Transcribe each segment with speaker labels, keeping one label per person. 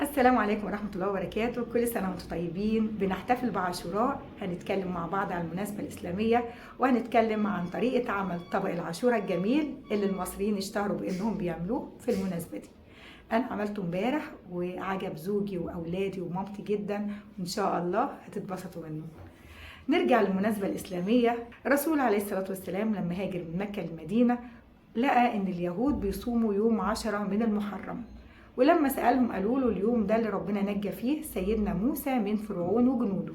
Speaker 1: السلام عليكم ورحمة الله وبركاته. كل سنة وانتم طيبين. بنحتفل بعاشوراء، هنتكلم مع بعض عن المناسبة الإسلامية، وهنتكلم عن طريقة عمل طبق العاشوراء الجميل اللي المصريين اشتهروا بأنهم بيعملوه في المناسبة دي. أنا عملته امبارح وعجب زوجي وأولادي ومامتي جدا، وإن شاء الله هتتبسطوا منه. نرجع للمناسبة الإسلامية. الرسول عليه الصلاة والسلام لما هاجر من مكة للمدينة لقى إن اليهود بيصوموا يوم 10 من المحرم، ولما سألهم قالوا له اليوم ده اللي ربنا نجى فيه سيدنا موسى من فرعون وجنوده،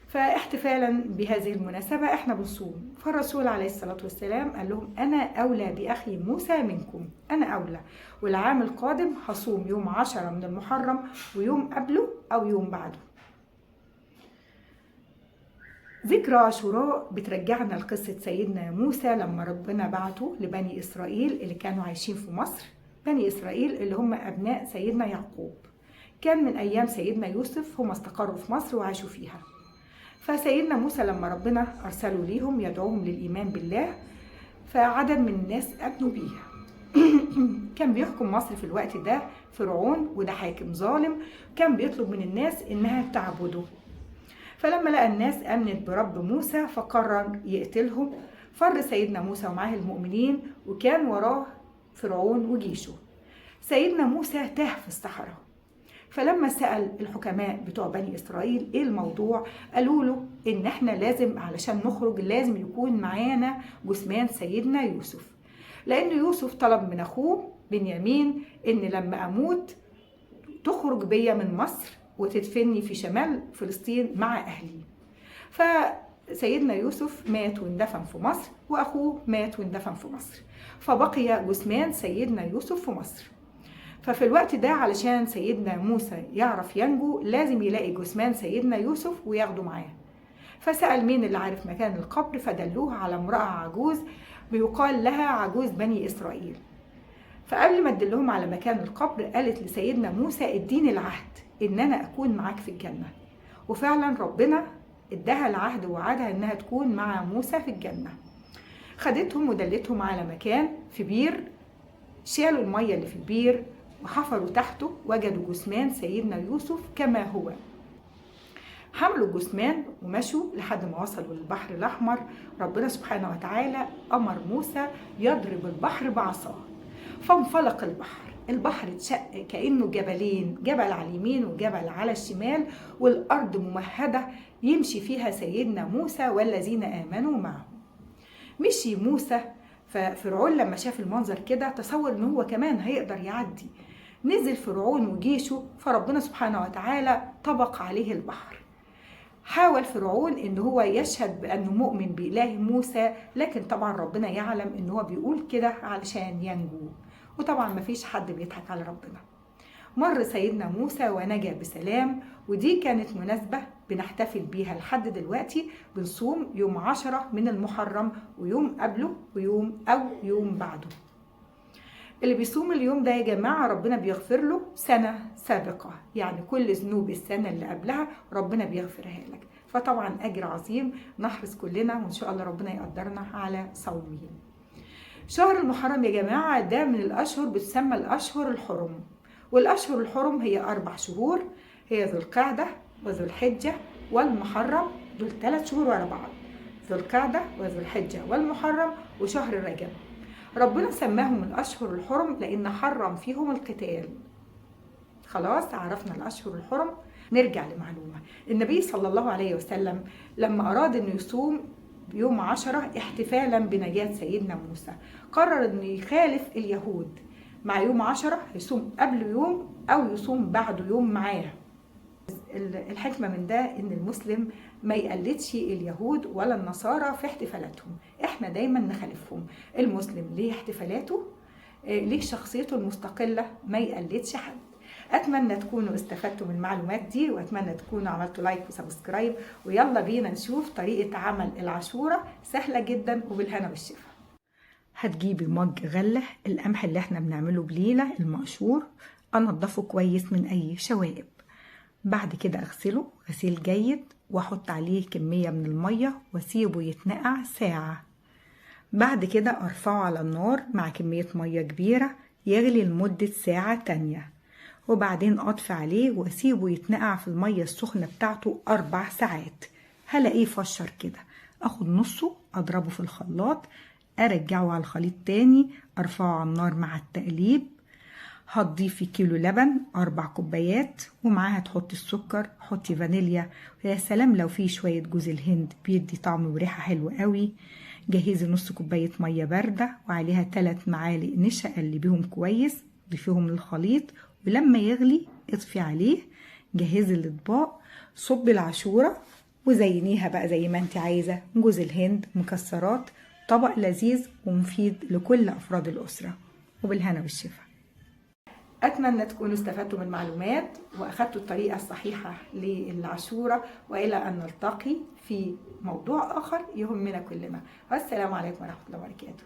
Speaker 1: فاحتفالا بهذه المناسبة احنا بنصوم. فالرسول عليه الصلاة والسلام قال لهم أنا أولى بأخي موسى منكم، أنا أولى، والعام القادم هصوم يوم 10 من المحرم ويوم قبله أو يوم بعده. ذكرى عاشوراء بترجعنا لقصة سيدنا موسى لما ربنا بعته لبني إسرائيل اللي كانوا عايشين في مصر. بني إسرائيل اللي هم أبناء سيدنا يعقوب، كان من أيام سيدنا يوسف هم استقروا في مصر وعاشوا فيها. فسيدنا موسى لما ربنا أرسله ليهم يدعوهم للإيمان بالله، فعدد من الناس آمنوا بيه. كان بيحكم مصر في الوقت ده فرعون، وده حاكم ظالم، كان بيطلب من الناس إنها تعبده. فلما لقى الناس آمنت برب موسى فقرر يقتلهم. فر سيدنا موسى ومعاه المؤمنين، وكان وراه فرعون وجيشه. سيدنا موسى تاه في الصحراء، فلما سأل الحكماء بتوع بني إسرائيل إيه الموضوع، قالوا له إن إحنا لازم علشان نخرج لازم يكون معانا جثمان سيدنا يوسف، لأن يوسف طلب من أخوه بنيامين إن لما أموت تخرج بيا من مصر وتدفني في شمال فلسطين مع أهلي. فسيدنا يوسف مات واندفن في مصر، وأخوه مات واندفن في مصر، فبقي جثمان سيدنا يوسف في مصر. ففي الوقت ده علشان سيدنا موسى يعرف ينجو لازم يلاقي جثمان سيدنا يوسف وياخده معاه. فسأل مين اللي عارف مكان القبر، فدلوه على امرأة عجوز بيقال لها عجوز بني إسرائيل. فقبل ما تدلهم على مكان القبر قالت لسيدنا موسى اديني العهد إن أنا أكون معاك في الجنة. وفعلا ربنا اداها العهد ووعدها إنها تكون مع موسى في الجنة. خدتهم ودلتهم على مكان في بير، شالوا المية اللي في البير وحفروا تحته، وجدوا جثمان سيدنا يوسف كما هو. حملوا الجثمان ومشوا لحد ما وصلوا للبحر الأحمر. ربنا سبحانه وتعالى أمر موسى يضرب البحر بعصاه، فانفلق البحر. البحر اتشق كأنه جبلين، جبل على اليمين وجبل على الشمال، والأرض ممهدة يمشي فيها سيدنا موسى والذين آمنوا معه. مشي موسى، ففرعون لما شاف المنظر كده تصور ان هو كمان هيقدر يعدي. نزل فرعون وجيشه، فربنا سبحانه وتعالى طبق عليه البحر. حاول فرعون ان هو يشهد بانه مؤمن بإله موسى، لكن طبعا ربنا يعلم ان هو بيقول كده علشان ينجو، وطبعا مفيش حد بيضحك على ربنا. مر سيدنا موسى ونجا بسلام، ودي كانت مناسبة بنحتفل بيها لحد دلوقتي. بنصوم يوم 10 من المحرم ويوم قبله ويوم أو يوم بعده. اللي بيصوم اليوم ده يا جماعة ربنا بيغفر له سنة سابقة، يعني كل ذنوب السنة اللي قبلها ربنا بيغفرها لك. فطبعا أجر عظيم، نحرص كلنا وإن شاء الله ربنا يقدرنا على صومه. شهر المحرم يا جماعة ده من الأشهر بتسمى الأشهر الحرم، والأشهر الحرم هي 4 شهور، هي ذو القعدة وذو الحجة والمحرم. دول 3 شهور ورا بعض، ذو القعدة وذو الحجة والمحرم وشهر رجب. ربنا سماهم الأشهر الحرم لأن حرم فيهم القتال. خلاص عرفنا الأشهر الحرم. نرجع لمعلومة النبي صلى الله عليه وسلم لما أراد أنه يصوم يوم 10 احتفالا بنجاة سيدنا موسى، قرر أنه يخالف اليهود مع يوم 10، يصوم قبل يوم أو يصوم بعده يوم معاه. الحكمة من ده إن المسلم ما يقلدش اليهود ولا النصارى في احتفالاتهم، احنا دايما نخالفهم. المسلم ليه احتفالاته، ليه شخصيته المستقلة، ما يقلدش حد. أتمنى تكونوا استفدتوا من المعلومات دي، وأتمنى تكونوا عملتوا like و subscribe، ويلا بينا نشوف طريقة عمل العاشورة سهلة جدا وبالهنا والشفا. هتجيبي مج غلة القمح اللي احنا بنعمله بليلة المقشور، أنضفه كويس من أي شوائب. بعد كده أغسله غسيل جيد وأحط عليه كمية من المية وأسيبه يتنقع ساعة. بعد كده أرفعه على النار مع كمية مية كبيرة يغلي لمدة ساعة تانية، وبعدين اطفي عليه واسيبه يتنقع في المية السخنة بتاعته 4 ساعات. هلاقيه فشر كده، اخد نصه اضربه في الخلاط، ارجعه على الخليط تاني، ارفعه على النار مع التقليب. هتضيفي كيلو لبن 4 كوبايات، ومعاها تحطي السكر، حطي فانيليا، ويا سلام لو في شوية جوز الهند بيدي طعم وريحة حلوة قوي. جهزي نص كوباية مية باردة وعليها 3 معالق نشا، قلبيهم كويس، ضيفيهم للخليط، ولما يغلي اطفي عليه. جهزي الاطباق، صبي العاشورة وزينيها بقى زي ما انت عايزة، جوز الهند، مكسرات. طبق لذيذ ومفيد لكل أفراد الأسرة، وبالهنا والشفا. أتمنى تكونوا استفدتوا من المعلومات وأخدتوا الطريقة الصحيحة للعاشورة، وإلى أن نلتقي في موضوع آخر يهمنا كلنا. والسلام عليكم ورحمة الله وبركاته.